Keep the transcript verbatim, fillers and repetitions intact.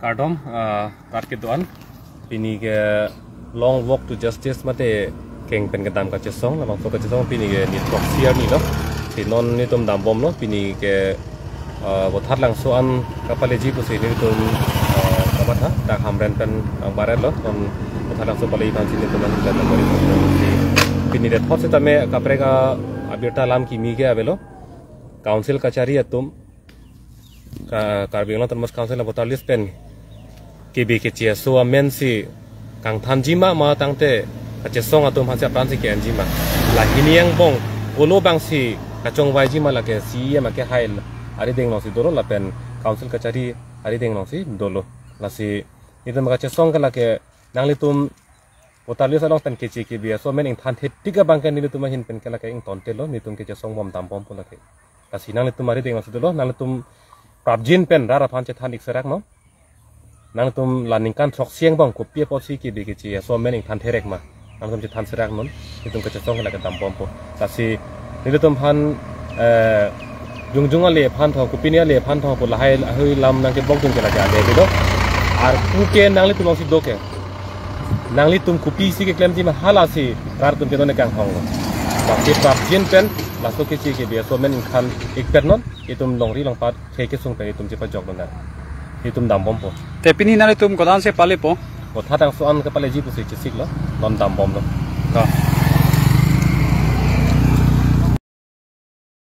Kardom, ah, rat kedo-an. Pini ke Long Walk to Justice mate keng pen kedam kachesong, labangso kachesong pini ke ni proxy arni lo. Si non nelitum dambomlo, pini ke, ah, Vothatlangso an kapaleji pusi nelitum, ah, kamatha, dak Hamren pen, ah, baret lo, non Vothatlangso paleji aphansi nelitum an pen nambari. Pini det thot setame kaprek abirta alam kimi ke avelo. Council kachari atum, Ka-, Karbi Anglong Autonomous Council a-voter list pen kebe keche aso amen si kangthanji ma, ma tangte kachesong atum aphansi apran si ke-enji ma. La hini angbong kolo abang si kachongvaiji ma, lake C E M akehai arideng along si dolo lapen council kachari arideng along si dolo. Lasi nelitum kachesong ke lake nanglitum voter list along pen keche kebe aso amen ingthan thetik abang ke nelitum ahin pen ke lake ingtontelo, nelitum kachesong bom dambompo lake. Lasi nanglitum arideng along si dolo, nanglitum prapjin pen rat aphan chethan ik serak non. Nanglitum la ningkan throksi angbong kopi apotsi kebe keche aso amen ingthan therek ma, nanglitum chethan serak non. Nelitum kachesong lake dambompo. Lasi nelitum aphan, eh, jongjong ale aphan tho, kopine ale aphan tho pu lahai ahui lam nangkebokdun ke lake ale bilo. Arpu ke nanglitum along si do ke. Nanglitum kopisi keklemji ma, hala si rat atum ke non kanghong lo. Bangke prapjin pen laso keche kebe aso amen ingthan ikpet non, itum longri longpat khei kesung pen itum chepajok dun nang. Itum dambompo. Te pini nanglitum kodan si palepo? Vothatlangso an kapaleji pusi chesiklo, non dambomlo. Ka.